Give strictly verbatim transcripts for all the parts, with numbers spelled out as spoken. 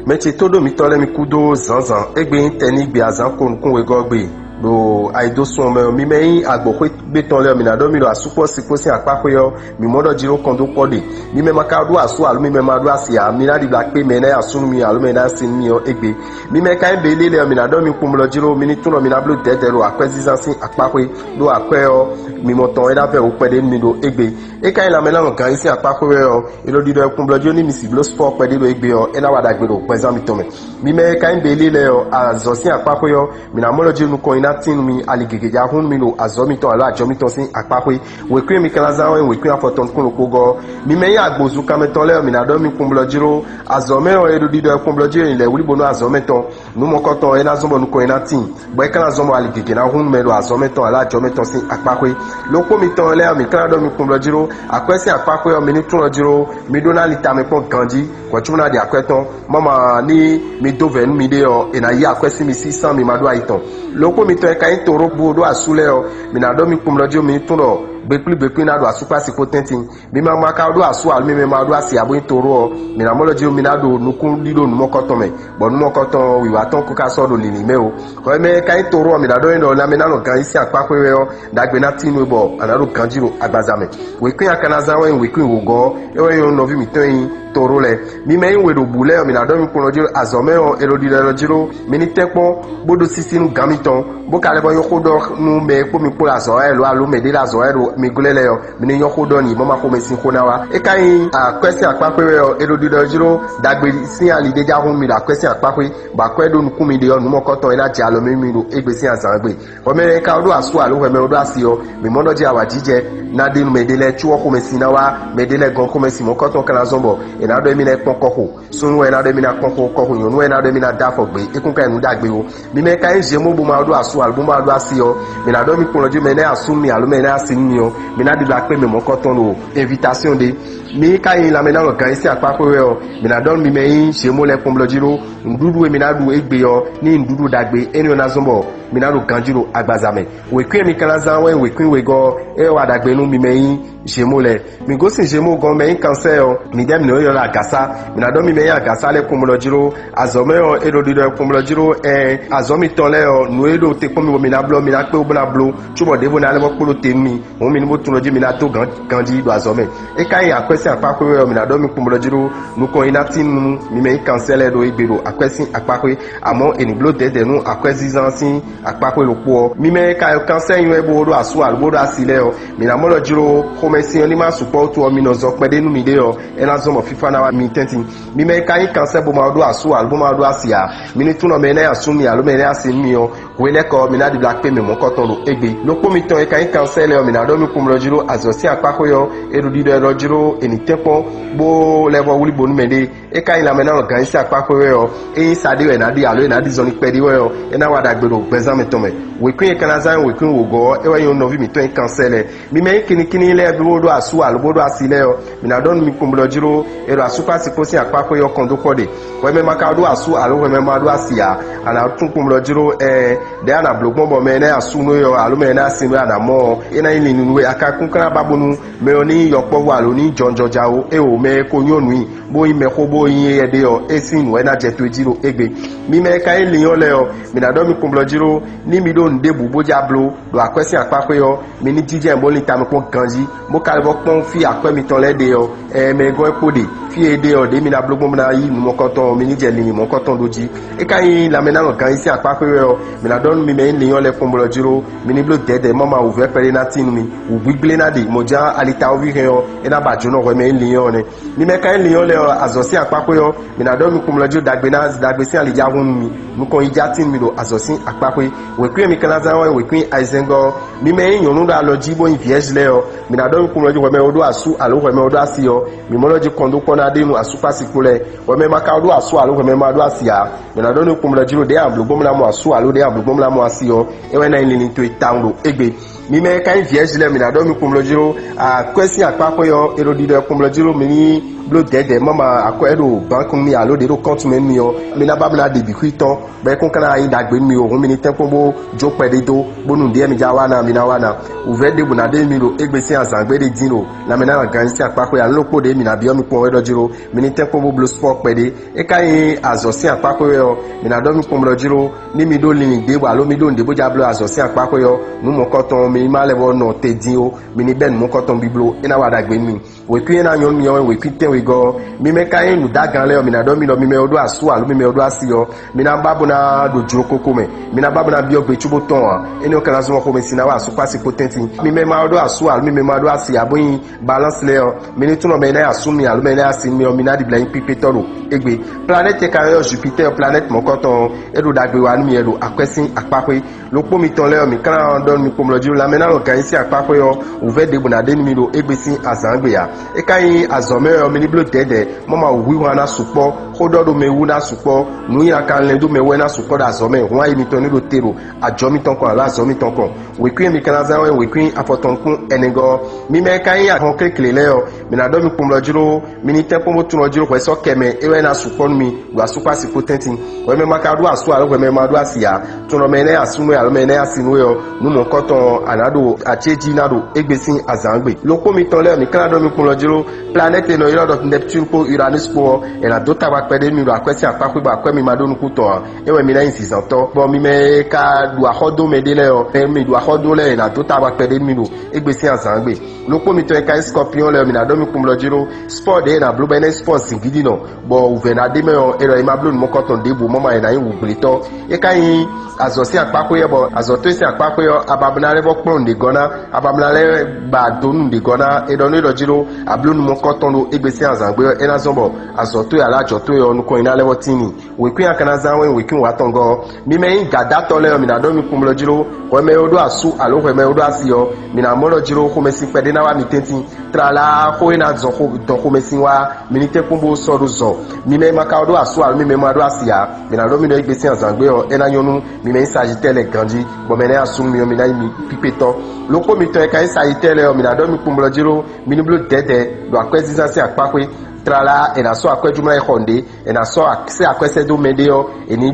Mɛ ce tó ɖo mitɔn lɛ́ɛ mi kú dó zǎnzǎn égbé nyí tɛnígbe azǎn ko nukún wegɔ́ gbe ɖo ayidósun ɔ́ mɛ ɔ́, mi mɛ nyí agbǒxwé gbe tɔn lɛ́ɛ ɔ́, mǐ ná ɖɔ mi ɖo asúkpɔ́ sikpó sín akpáxwé ɔ́, mǐ mɔ ɖɔ jló kɔn dó kpɔ́ ɖe. Mi mɛ ma ka ɖó asú alo mi mɛ ma ɖó asi ǎ, mi ná ɖibla kpé mɛ e ná nyi asú nú mi alo mɛ e ná nyi asi nú mi ɔ́ égbé. Mi mɛ ka nyí Beelé lɛ́ɛ ɔ́, mǐ ná ɖɔ mi kpɔ́n blɔ́ jló, mi ní tunwun ɖɔ mi ná bló dɛ̌dɛ̌ ɖo akwɛ́zínzán sín akpáxwé, ɖó akwɛ́ ɔ́, mi mɔ tɔn é ná vɛ́ wǔ kpɛɖé nú mi ɖo égbé. É ka nyí lanmɛnánɔ gán yí sín akpáxwé wɛ ɔ́, è nɔ ɖiɖɔ e kpɔ́n blɔ́ jló ní mi sixú bló sipɔ́ kpɛɖé ɖo égbé ɔ́, é ná wa ɖagbe ɖo gbɛzán mitɔn mɛ. Mi mɛ e ka nyí Beelé lɛ́ɛ ɔ́, azɔ̌ sín akpáxwé ɔ́, mǐ ná mɔ lɔ jí nukɔn nyi ná tín nú mi, ali gěgé já hún nú mi ɖo azɔ̌ mitɔn alo ajɔ mitɔn sín akpáxwé. Wěkwín e mi ka ná zán ɔ́ nyí wěkwín afɔtɔn nukún ɖokpó gɔ́. Mi mɛ nyí agbozu kanmɛ tɔn lɛ́ɛ ɔ́, mǐ ná ɖɔ mi kpɔ́n blɔ́ jló. Azɔ̌ mɛ ɔ́, è ɖo ɖiɖɔ e kpɔ́n blɔ́ jló nyi lɛ̌ wlíbo nú azɔ̌ mɛ tɔn. Nǔ mɔkɔtɔn e ná zɔ́n bɔ nukɔn e ná tíin, bɔ é ka ná zɔ́n bɔ ali gěgé ná hún nú mɛ ɖo azɔ̌ mɛ tɔn alo ajɔ mɛ tɔn sín akpáxwé. Lɔkpó mitɔn lɛ́ɛ ɔ́, mǐ ka ná ɖɔ mi kpɔ́n blɔ́ jló. Akwɛ́ sín akpáxwé ɔ́, mi ní tunwun ɔ́ jló, mi ɖó ná ali tamɛ kpɔ́n ganjí, hwɛ̌cúnú ná ɖi akwɛ́ tɔn, má ma ní mi dó vɛ̌ nú miɖée ɔ́, è nǎ yí akwɛ́ sín mi sísán mi ma ɖó ayi tɔn. Lɔkpó mitɔn e ka nyí Toróbu ɖó asú lɛ́ɛ ɔ́, mǐ ná ɖɔ mi kpɔ́n blɔ́ jló, mi ní tunwun ɖɔ gbeklígbeklí ná ɖo asúkpási kpó tɛ́ntin. Mi ma ma ka ɖó asú alo mi mɛ ma ɖó asi abo nyí Toró ɔ́, mǐ ná mɔ lɔ jí mi ná ɖo nukúnɖíɖó nǔmɔkɔtɔn mɛ, bɔ nǔmɔkɔtɔn ɔ́ wiwa tɔn kó ka sɔ́ ɖo lǐlǐn mɛ ó. Hwɛ mɛ e ka nyí Toró ɔ́, mǐ ná ɖɔ nyi ɖɔ lanmɛ ná nɔ gan yí sín akpáxwé wɛ ɔ́, ɖagbe ná tín nú we bɔ a nǎ ɖo ganjí ɖo agbaza mɛ. Wěkwín a ka ná zán wɛ nyí wěkwín wǒgɔ́ ɔ́, é wɛ nyí nɔví mǐtɔn e nyí Toró lɛ́ɛ. Mi mɛ e nyí we ɖo bǔ lɛ́ɛ ɔ́, mǐ ná ɖɔ mi kplɔ́n jí azɔ̌ mɛ ɔ́, è ɖo ɖiɖɔ jí ɖó mi ní tɛ́nkpɔ́n bó ɖó sísí nú gǎn mitɔn, bó ka lɛ́ bɔ nyɔ́ xó ɖɔ nú mɛ e kpó mi kpó ɖo azɔ̌ wá wɛ lo alo mɛ ɖé ɖo azɔ̌ wá wɛ ɖo mi glɛ́ lɛ́ɛ ɔ́, mi ní nyɔ́ xó ɖɔ n'i bó ma xomɛ sín xó ná wá. É ka nyí akwɛ́ sín akpáxwé wɛ ɔ́, è ɖo ɖiɖɔ jí ɖó ɖagbe sín ali ɖé já hún mi ɖo akwɛ́ sín akpáxwé, bɔ akwɛ́ ɖó nukún mi ɖe ɔ́, nǔ mɔkɔtɔn e ná jɛ alɔ mɛ nú mi ɖo égbé sín azǎn gbe. Hwɛmɛ e ka ɖó asú alo hwɛmɛ e ɖó asi ɔ́, mǐ mɔ ɖɔ jí awǎjijɛ ná ɖe nú mɛ ɖé lɛ́ɛ, có ɔ́ xomɛsin ná wá, mɛ ɖé lɛ́ɛ gɔ́n xomɛsin mɔ̌kɔtɔn ka ná zɔ́n bɔ è nǎ ɖɔ émí lɛ́ɛ kpɔ́n kɔ́xo. Súnnu wɛ ná ɖɔ émí ná kpɔ́n xo kɔ́xo, nyɔ̌nu wɛ ná ɖɔ émí ná dó afɔ gbě, é kún ka nyí nǔ ɖagbe ó. Mi mɛ e ka nyí Zemo bó ma ɖó asú alo bó ma ɖó asi ɔ́, mi ná ɖɔ mì kplɔ́n jí mɛ e ná nyi asú nú mi alo mɛ e ná nyi asi nú mi ɔ́, mi ná ɖibla kpé mɛ mɔ̌kɔtɔn ɖo invitásyɔn ɖé. Mi ka nyí lanmɛnánɔ gǎn yí sín akpáxwé wɛ ɔ́, mi ná ɖɔ nú mi mɛ e nyí Zemo lɛ́ɛ kpɔ́n blɔ́ jí ɖó nǔɖuɖu e mi ná ɖu égbé ɔ́, ní nyí nǔɖuɖu ɖagbe énɛ́ ɔ́ ná zɔ́n bɔ mi ná ɖo ganjí ɖo agbaza mɛ. Wěkwín e mi ka ná zán wɛ nyí wěkwín wegɔ́ ɔ́, é wɛ wa ɖagbe nú mi mɛ e nyí Zemo lɛ́ɛ. Mi gosín Zemo gɔ́n mɛ e nyí Kansɛ́ɛ ɔ́, midɛɛ mǐ nɔ ylɔ́ ɖɔ agǎsá. Mi ná ɖɔ mi mɛ e nyí agǎsá lɛ́ɛ kpɔ́n blɔ́ jí ɖó azɔ̌ mɛ ɔ́, è ɖo ɖiɖɔ kpɔ́n blɔ́ jí ɖó ɛɛ azɔ̌ mitɔn lɛ́ɛ ɔ́, nǔ e ɖo te kpɔ́n mi bɔ mi ná blɔ́, mi ná kpé bó ná bló, cóbɔ ɖěvo ná lɛ́ vɔ kpo ɖó te nú mi. Hǔn mi ní bó tunwun jí mi ná dó ganjí ɖo azɔ̌ mɛ. É ka nyí akwɛ́ sín akpáxwé wɛ ɔ́, mi ná ɖɔ mi kpɔ́n blɔ́ jí ɖó nukɔn e ná tín nú mi mɛ e nyí Kansɛ́ɛ lɛ́ɛ ɖo égbé ɖo akwɛ́ sín akpáxwé. Àmọ́ è nǐ bló dɛ̌dɛ̌ nú akwɛ́zínzán sín akpáxwé ɖokpó ɔ́. Mi mɛ e ka nyí Kansɛ́ɛ nyi wɛ bó ɖó asú alo bó ɖó asi lɛ́ɛ ɔ́, mi ná mɔ lɔ jló xomɛsin ɔ́ ní ma sukpɔ́ wútu ɔ́, mi nɔ zɔ kpɛɖé nú miɖée ɔ́, é ná zɔ́n bɔ fífá ná wá mi tɛ́ntin. Mi mɛ e ka nyí Kansɛ́ɛ bó ma ɖó asú alo bó ma ɖó asi ǎ, mi ní tunwun mɛ e ná nyi asú nú mi alo mɛ e ná nyi asi nú mi ɔ́, hwenɛ́kɔ ɔ́, mi ná ɖibla kpé mɛ mɔ̌kɔtɔn ɖo égbé. Lɔkpó mitɔn e ka nyí Kansɛ́ɛ lɛ́ɛ ɔ́, mi ná ɖɔ mi kpɔ́n blɔ́ jí ɖó azɔ̌ sín akpáxwé ɔ́, è ɖo ɖiɖɔ ɛ lɔ jí ɖó è nǐ tɛ́nkpɔ́n bó lɛ́ vɔ wlí bo nú mɛɖée. É ka nyí lanmɛ ná lɔ gǎn yí sín akpáxwé wɛ ɔ́, ényí sa ɖé wɛ è nǎ ɖi alo è nǎ ɖi zɔnlin kpɛɖé wɛ ɔ́, é ná wa ɖagbe ɖo gbɛzán mɛtɔn mɛ. Wěkwín e ka ná zán wěkwín wǒgɔ́ ɔ́, é wɛ nyí nɔví mǐtɔn e nyí Kansɛ́ɛ lɛ́ɛ. Mi mɛ e nyí kinnikínní lɛ́ɛ bó ɖó asú alo bó ɖó asi lɛ́ɛ ɔ́, mi ná ɖɔ nú mi kpɔ́n blɔ́ jí ɖó è ɖo asúkpásikpó sín akpáxwé ɔ́ kɔn dó kpɔ́ ɖe. Hwɛmɛ ma ka ɖó asú alo hwɛmɛ ma ɖó asi ǎ, a nǎ tún kpɔ́n blɔ́ jí ɖó ɛɛ ɖɛ̌ a nǎ bló gbɔn bɔ mɛ e ná nyi asú nú we ɔ́ alo mɛ e ná nyi asi nú we a nǎ mɔ ɔ́, é ná nyí linlin nú we. A ka kún ka ná ba bónú mɛ ɔ́ ní nyí yɔkpɔ́vú alo ní nyí jɔnjɔja ó. Éeǒ, mɛ e ko nyɔ́ nǔ nyi, bó nyí mɛxó bó nyí éyɛ́ ɖé ɔ́, é sín nǔ wɛ ná jɛ towe jí ɖo égbé. Mi mɛ e ka nyí linnyɔ́ lɛ́ɛ ɔ́, mi ná ɖɔ mi kpɔ́n blɔ́ jí ɖó ní mi ɖó nǔ ɖěbǔ bó jɛ abló ɖo akwɛ́ sín akpáxwé ɔ́, mi ní jínjɔ́n ɛ bó lín tamɛ kpɔ́n ganjí, bó ka lɛ́ vɔ kpɔ́n fí akwɛ́ mitɔn lɛ́ɛ ɖe ɔ́, ɛ mɛ e gɔ́n é kpo ɖe, fí e ɖe ɔ́, ɖě mi ná bló gbɔn bó ná yí nǔ mɔkɔtɔn ɔ́, mi ní jɛ linlin mɔ̌kɔtɔn ɖó jí. É ka nyí lanmɛ ná nɔ gan yí sín akpáxwé wɛ ɔ́, mi ná ɖɔ nú mi mɛ e nyí linnyɔ́ lɛ́ɛ kpɔ́n blɔ́ jí ɖó mi ní bló dɛ̌dɛ̌ mɔ ma wǔvɛ́ kpɛɖé ná tín nú mi. Wǔgbígblé ná ɖe, mɔ̌ ján alitawúví hɛn ɔ́, é ná ba jǒnɔ hwɛ mɛ e nyí linnyɔ́ ɔ́ nɛ́. Mi mɛ ka nyí linnyɔ́ lɛ́ɛ ɔ́, azɔ̌ sín akpáxwé ɔ́, mi ná ɖɔ mi kpɔ́n blɔ́ jí ɖagbe ná ɖagbe sín ali já hún nú mi. Nukɔn yi já tín nú mi ɖo azɔ̌ sín akpáxwé. Wěkwín e mi ka ná zán wɛ wěkwín ayizɛ́ngɔ́ ɔ́, mi mɛ e nyí nyɔ̌nu ɖo alɔ jí bó nyí vyɛ́zhi lɛ́ɛ ɔ́, mi ná ɖɔ mi kpɔ́n blɔ́ jí hwɛ mɛ e ɖó asú alo hwɛ mɛ e ɖó asi ɔ́, mi mɔ lɔ jí kɔn dó kpɔ́ ná ɖe nú asúkpásikpó lɛ́ɛ. Hwɛ mɛ ma ka ɖó asú alo hwɛ mɛ ma ɖó asi ǎ, mi ná ɖɔ nú kpɔ́n blɔ́ jí ɖó ɖěe a blǒ gbɔn mɔ ná mɔ asú alo ɖěe a blǒ gbɔn mɔ ná mɔ asi ɔ́, é wɛ ná nyí linlin towe tawun ɖo égbé. Mi mɛ e ka nyí vierge lɛ́ɛ, mi ná ɖɔ mi kpɔnblɔ́ jló akwɛ́ sín akpáxwé ɔ́, è ɖo ɖiɖɔ kpɔnblɔ́ jló mi ní bló dɛ̌dɛ̌, má ma akwɛ́ ɖo bánk nú mi alo ɖě ɖo kɔ́ntu mɛ nú mi ɔ́, mi ná ba bó ná ɖe bǐ xwí tɔn, bɔ é kún ka ná nyí ɖagbe nú mi o. Hǔn mi ní tɛ́nkpɔ́n bó jó kpɛɖé dó, bónú nǔɖé mi já wa ná, mi ná wa ná. Wǔvɛ́ ɖěbǔ ná ɖe mi ɖo égbé sín azǎngbe ɖé dín ɖo lanmɛ ná gǎn sín akpáxwé alo ɖokpó ɖě mi ná byɔ́ mi kpɔn wɛ ɖɔ jló, mi ní tɛ́nkpɔ́n bó bló spɔ́ kpɛɖé. É ka nyí azɔ̌ sín akpáxwé wɛ ɔ́, mi ná ɖɔ mi kpɔnblɔ́ jló, ní mi ɖó linlin ɖěbǔ alo mi ɖó nǔɖé bó já bló azɔ̌ sín akpáxwé ɔ́, nǔ mɔ̌kɔtɔn mi ní ma lɛ́ vɔ́ nɔ te dín ó, mi ní bɛ́ nǔ mɔ̌kɔtɔn bibló, é ná wa ɖagbe nú mi. Wěkwín e ná nyɔ́ nú mi ɔ́ wɛ wěkwín tɛ́nwegɔ́ ɔ́. Mi mɛ ka nyí nǔdágan lɛ́ɛ ɔ́, mi ná ɖɔ mi ɖɔ mi mɛ e ɖó asú alo mi mɛ e ɖó asi ɔ́, mi ná ba bó ná ɖo jlokoko mɛ, mi ná ba bó ná byɔ́ gbe cóbó tɔn ǎ. Énɛ́ ɔ́ ka ná zɔ́n bɔ xomɛsin ná wa asú kpó asi kpó tɛ́ntin. Mi mɛ ma ɖó asú alo mi mɛ ma ɖó asi ǎ bó nyí balance lɛ́ɛ ɔ́, mi ní tunɔ mɛ e ná nyi asú mi alo mɛ e ná nyi asi mi ɔ́, mi ná ɖibla nyí kpíkpétɔ́ ɖo égbé. Planɛ́ti e ka nyɔ́ Jupitɛ́ɛ ɔ́, planɛ́ti mɔ̌kɔtɔn ɔ́, é ɖo ɖagbe wa nú mi, é ɖo akwɛ́ sín akpáxwé. Ɖokpó mitɔn lɛ́ɛ ɔ́, mǐ ka ná ɖɔ nú mi kpɔnblɔ́ jí ɖó lanmɛ ná nɔ gǎn nyi sín akpáxwé ɔ́, wǔvɛ́ ɖěbǔ ná ɖe nú mi ɖo égbé sín azǎngbe ǎ. É ka nyí azɔ̌ mɛ wɛ ɔ́, mi ní bló dɛ̌dɛ̌, mɔ ma wǔhwíhwan ná sukpɔ́, xó ɖɔ ɖo mɛ wú ná sukpɔ́, nǔ nyi akanlɛ́n dó mɛ wú wɛ ná sukpɔ́ ɖo azɔ̌ mɛ, hǔn ayi mitɔn ní ɖo te ɖo ajɔ̌ mitɔn kɔn alo azɔ̌ mitɔn kɔn. Wěkwín e mi ka ná zán wɛ wěkwín afɔtɔn nukún ɛnɛ gɔ́ ɔ́. Mi mɛ e ka nyí ahɔnkéklě lɛ́ɛ ɔ́, mi ná ɖɔ mi kpɔnblɔ́ jló, mi ní tɛ́nkpɔ́n bó tunɔ jló hwɛ sɔ́ kɛ mɛ, é wɛ ná sukpɔ́ nú mi ɖo asú kpó asi kpó tɛ́ntin. Hwɛ mɛ ma ka ɖó asú alo hwɛ mɛ ma ɖó asi ǎ, tunɔ mɛ e ná nyi asú nú we alo mɛ e ná nyi asi nú we ɔ́, nǔ mɔ̌kɔtɔn ɔ́, a nǎ ɖo acéjí ná ɖo égbé sín azǎngbe. Ɖokpó mitɔn lɛ́ɛ, mi ka ná ɖɔ mi kpɔnblɔ́ jló, planɛ́ti e nɔ ylɔ́ ɖɔ Neptune kpó Uranus kpó ɔ́, è nǎ dó tagba kpɛɖé mi ɖo akwɛ́ sín akpáxwé bɔ akwɛ́ mi ma ɖó nukúntɔn ǎ. É wɛ mi ná nyí zǐnzántɔ́, bɔ mi mɛ e ka ɖu axɔ́ dó mɛɖé lɛ́ɛ ɔ́, mɛ mi ɖu axɔ́ dó lɛ́ɛ è nǎ dó tagba kpɛɖé mi ɖo égbé sín azǎngbe. Ɖokpó mitɔn e ka nyí Scorpion lɛ́ɛ ɔ́, mi ná ɖɔ mi kpɔnblɔ́ jló, spɔ́ ɖě è nǎ bló bɔ é ná nyí spɔ́ zǐngídínɔ, bɔ wǔvɛ́ ná ɖ'é mɛ ɔ́, è ɖɔ è ma bló nǔ mɔkɔtɔn ɖěbǔ mɔ ma è nǎ nyí wǔgblítɔ́. É ka nyí azɔ̌ sín akpáxwé ɔ́, bɔ azɔ̌ towe sín akpáxwé ɔ́, a ba bó ná lɛ́ vɔ́ kplɔ́n nǔɖé gɔ́ ná, a ba bó ná lɛ́ ba dó nú nǔɖé gɔ́ ná. È ɖɔ nú é ɖɔ jí ɖó a bló nǔ mɔkɔtɔn ɖo égbé sín azǎngbe ɔ́, é ná zɔ́n bɔ azɔ̌ towe alo ajɔ̌ towe ɔ́ nukɔn nyi ná lɛ́ vɔ́ tín n'i. Wěkwín a ka ná zán wɛ wěkwín wǎtɔngɔ́ ɔ́. Mi mɛ e nyí gǎdátɔ́ lɛ́ɛ ɔ́, mi ná ɖɔ mi kpɔnblɔ́ jló, hwɛ mɛ e ɖó asú alo hwɛ mɛ e ɖó asi ɔ́, mi ná mɔ ɖɔ jló xomɛsin kpɛɖé ná wá mi tɛ́ntin. Tlala xó e ná zɔn xo dɔn xomɛsin wá, mi ní tɛ́nkpɔ́n bó sɔ́ ɖó zɔ. Mi mɛ e ma ka ɖó asú alo mi mɛ e ma ɖó asi ǎ, mi ná ɖɔ mi ɖɔ égbé sín azǎngbe ɔ́, é ná nyɔ́ nú mi mɛ e nyí Sajitɛ́ɛ lɛ́ɛ ganjí, bɔ mɛ e ná nyi asú nú mi ɔ́, mi ná nyí mi kpíkpétɔ́. Ɖokpó mitɔn e ka nyí Sajitɛ́ɛ lɛ́ɛ ɔ́, mi ná ɖɔ mi kpɔnblɔ́ jló, mi ní bló dɛ̌dɛ̌ ɖo akwɛ́zínzán sín akpáxwé. Tlala è nǎ sɔ́ akwɛ́júmlá e xɔ nǔɖé, è nǎ sɔ́ sɛ́ akwɛ́ sɛ́ dó mɛɖé ɔ́, è ní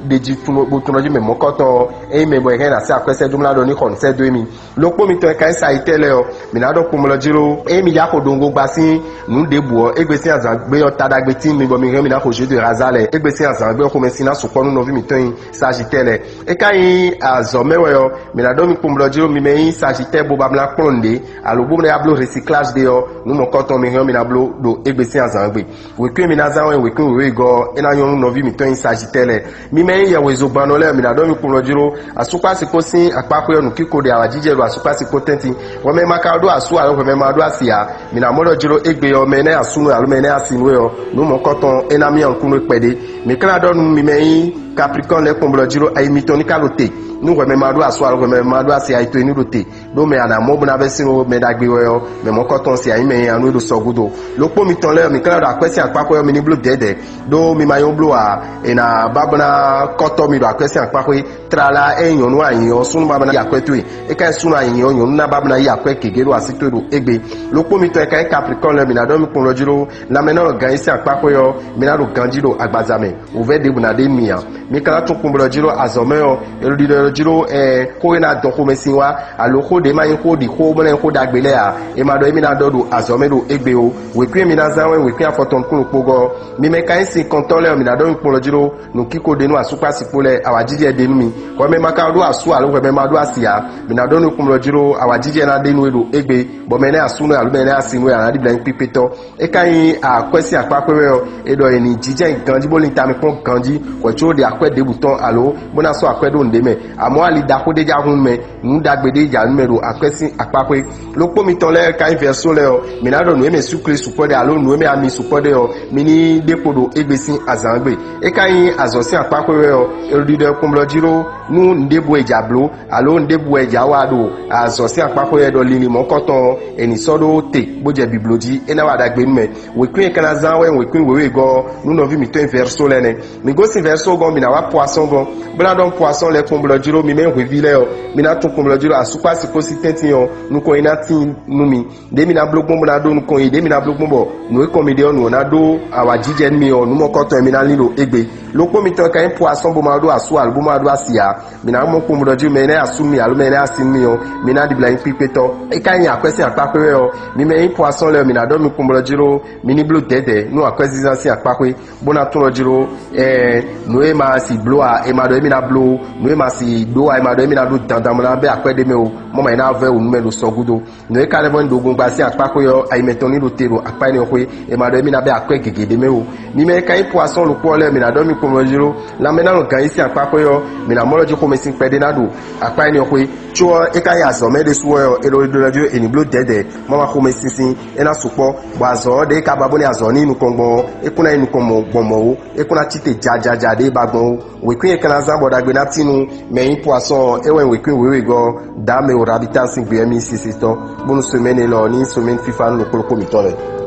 ɖe jí bó tunɔ jí mɛ mɔ̌kɔtɔn ɔ́, ényí mɛ bɔ è hɛn ná sɛ́ akwɛ́ sɛ́ dó mlá ɖɔ ní xɔ nǔ sɛ́ dó émí. Ɖokpó mitɔn e ka nyí Sayitɛ́ɛ lɛ́ɛ ɔ́, mǐ ná ɖɔ kpɔnmlɔ́ jló, ényí mi yá xo ɖongbo gba sín nǔ ɖěbǔ ɔ́, égbé sín azǎn gbe ɔ́, ta ɖagbe tín mi bɔ mi hɛn mǐ ná xo Jezu Raza lɛ́ɛ. Égbé sín azǎn gbe ɔ́, xomɛsin ná sukpɔ́ nú nɔví mǐtɔn e nyí Sajitɛ́ɛ lɛ́ɛ. É ka nyí azɔ̌ mɛ wɛ ɔ́, mǐ ná ɖɔ mi kpɔnmlɔ́ jló, mi mɛ e nyí Sajitɛ́ɛ bo ba mlá kplɔ́n nǔɖé, alo bó mlá bló recyclage ɖé ɔ́, nǔ mɔ̌kɔtɔn mi hɛn ɔ́, mi ná bló ɖo égbé sín azǎn gbe. Wěkwín e mi ná zán wɛ wěkwín wěwé gɔ́ ɔ́, é ná nyɔ́ nú nɔví mǐtɔn e nyí Sajitɛ́ɛ lɛ́ɛ. Mi mɛ e nyí yɛhwezogbannɔ lɛ́ɛ, mǐ ná ɖɔ mi kplɔ́n jló, asúkpásikpó sín akpáxwé ɔ́, nǔkíko ɖe awǎjijɛ ɖo asúkpásikpó tɛ́ntin. Hwɛ mɛ ma ka ɖó asú alo hwɛ mɛ ma ɖó asi ǎ, mǐ ná mɔ ɖɔ jló égbé ɔ́, mɛ e ná nyi asú nú we alo mɛ e ná nyi asi nú we ɔ́, nǔ mɔ̌kɔtɔn é ná myá nukúnnú kpɛɖé. Mǐ ka ná ɖɔ nú mi mɛ e nyí Capricorne lɛ́ɛ kpɔnmlɔ́ jló, ayi mitɔn ní ka ɖo te. Nú hwɛ mɛ ma ɖó asú alo hwɛ mɛ ma ɖó asi, ayi towe ní ɖo te. Ɖó mɛ a nǎ mɔ bó ná vɛ́ sín mɛ ɖagbe wɛ ɔ́, mɛ mɔ̌kɔtɔn se anyǐ mɛ e nya nú é ɖo sɔgúdo. Ɖokpó mitɔn lɛ́ɛ, mǐ ka ná ɖo akwɛ́ sín akpáxwé ɔ́, mi ní bló dɛ̌dɛ̌, ɖó mi ma nyɔ́ bló ǎ. È nǎ ba bó ná kɔ́tɔ́ mi ɖo akwɛ́ sín akpáxwé. Tlala ényí nyɔ̌nu anyǐ ɔ́, súnnu ba bó ná yi akwɛ́ towe. É ka nyí súnnu anyǐ ɔ́, nyɔ̌nu ná ba bó ná yi akwɛ́ gěgé ɖo así towe ɖo égbé. Ɖokpó mitɔn e ka nyí Capricorne lɛ́ɛ, mǐ ná ɖɔ mi kplɔ́n jló, lanmɛ ná nɔ gan yí sín akpáxwé ɔ́, mi ná ɖo ganjí ɖo agbaza mɛ. Wǔvɛ́ ɖěbǔ ná ɖe nú mi ǎ. Mi ka ná tunwun kpɔnmlɔ́ jló azɔ̌ mɛ ɔ́, è ɖo ɖiɖɔ jló ɛ xó e ná dɔn xomɛsin wá, alo xó ɖě ma nyí xó ɖi xó bó ná nyí xó ɖagbe lɛ́ɛ ǎ, è ma ɖɔ émí ná ɖɔ ɖo azɔ̌ mɛ ɖo égbé ó. Wěkwín e mi ná zán wɛ wěkwín afɔtɔn nukúnnú kpó gɔ́. Mi mɛ ka nyí sinkɔntɔ́ lɛ́ɛ ɔ́, mi ná ɖɔ mi kplɔ́n jló, nǔkíko ɖe nú asúkpásikpó lɛ́ɛ, awǎjijɛ ɖe nú mi. Hwɛ mɛ ma ka ɖó asú alo hwɛ mɛ ma ɖó asi ǎ, mi ná ɖɔ nú kpɔnmlɔ́ jló, awǎjijɛ ná ɖe nú we ɖo égbé, bɔ mɛ nɛ́ asúnɔ alo mɛ nɛ́ asi nú we ǎ ná ɖibla nyí kpíkpétɔ́. É ka nyí akwɛ́ sín akpáxwé wɛ ɔ́, è ɖɔ è nǐ jínjɔ́n ganjí bó lin tamɛ kpɔ́n ganjí, hwɛ̌ có ɖe akwɛ́ ɖěbǔ tɔn alo bó ná sɔ́ akwɛ́ ɖó nǔɖé mɛ. Amɔ̌ ali ɖaxó ɖé jǎ hún mɛ, nǔ ɖagbe ɖé jǎ nú mɛ ɖo akwɛ́ sín akpáxwé. Ɖokpó mitɔn lɛ́ɛ ka nyí vɛ̌só lɛ́ɛ ɔ́, mǐ ná ɖɔ nǔ e mɛ súkle sukpɔ́ ɖe alo nǔ e mɛ ami sukpɔ́ ɖe ɔ́, mi ní ɖe kpo ɖo égbé sín azǎn gbe. É ka nyí azɔ̌ sín akpáxwé wɛ ɔ́, è ɖo ɖiɖɔ kpɔnmlɔ́ jí ɖó nú nǔɖěbǔ e jǎ bló, alo nǔɖěbǔ wɛ jǎ wa ɖo azɔ̌ sín akpáxwé wɛ ɖɔ linlin mɔ̌kɔtɔn ɔ́, è nǐ sɔ́ ɖó te, bó jɛ bǐbló jí, é ná wa ɖagbe nú mɛ. Wěkwín e ka ná zán wɛ wěkwín wěwé gɔ́ ɔ́, nú nɔví mǐtɔn e vɛ̌só lɛ́ɛ nɛ́. Mǐ gosín vɛ̌só gɔ́n, mǐ ná wá poisson gɔ́n, bó ná ɖɔ poisson lɛ́ɛ kpɔnmlɔ́ Jló mi mɛ hweví lɛ́ɛ ɔ́, mi ná tún kpɔnblɔ jí ɖo asúkpási kpó sí tɛ́ntin ɔ́, nukɔn nyi ná tíin nú mi. Ɖě mi ná bló gbɔn bó ná ɖó nukɔn nyi, ɖě mi ná bló gbɔn bɔ nǔ e kɔn mi ɖe ɔ́, nǔ ɔ́ ná ɖó awǎjijɛ nú mi ɔ́, nǔ mɔkɔtɔn e mi ná lin ɖo égbé. Lókpó mitɔn ka nyí po asɔ́ bó ma ɖó asú alo bó ma ɖó asi ǎ. Mi ná mɔ kpɔnblɔ jí mɛ e ná nyi asú nú mi alo mɛ e ná nyi asi nú mi ɔ́, mi ná ɖibla nyí kpíkpétɔ́. É ka nyí akwɛ́ sín akpáxwé wɛ ɔ́, mi mɛ e nyí po asɔ́ lɛ́ɛ ɔ́, mi ná ɖɔ mi kpɔnblɔ jí ɖó mi ní bló dɛ̌dɛ̌ nú akwɛ́zínzán sín akpáxwé, bó ná tunwun jí ɖó ɛ nǔ e ma si bló a, è ma ɖɔ émí ná bló ó. Nǔ e ma si ɖó a, è ma ɖɔ émí ná ɖó dandan bó ná bɛ́ akwɛ́ ɖé mɛ ó. Mɔ ma yi ná vɛ́ wǔ nú mɛ ɖo sɔ gúdo. Nǔ e ka lɛ́ vɔ́ nyi ɖo gbongba sín akpáxwé ɔ́, ayi mɛtɔn ní ɖo te ɖo akpá énɛ́ xwé, è ma ɖɔ émí ná bɛ́ akwɛ́ gěgé ɖé mɛ ó. Mi mɛ e ka nyí poisson ɖokpó ɔ́ lɛ́ɛ, mǐ ná ɖɔ mi kpɔ́n jí ɖó lanmɛ ná nɔ gǎn yí sín akpáxwé ɔ́, mǐ ná mɔ lɔ jí xomɛsin kpɛɖé ná ɖo akpá énɛ́ xwé. Có ɔ́, é ka nyí azɔ̌ mɛ ɖésú wɛ ɔ́, è nɔ ɖó ná jí è ní bló dɛ̌dɛ̌, má ma xomɛsinsin, é ná sukpɔ́, bɔ azɔ̌ ɔ́ ɖě ka ba bó ní azɔ̌ ní nukɔn gbɔn ɔ́, é kún ná nyí nukɔn mɔ gbɔn mɔ̌ ó, é kún ná cí te jajaja ɖě ba gbɔn ó. Wěkwín e ka ná zán bɔ ɖagbe ná tín nú mɛ e nyí poisson ɔ́, é wɛ nyí wěkwín wěwegɔ́ ɔ́, dǎ mɛ o rabita sín gbe ɛ́ mì sisitɔ́, bónú semɛ́ni élɔ́ ní nyí semɛ́ni fífá nú ɖokpó ɖokpó mǐtɔn lɛ́ɛ.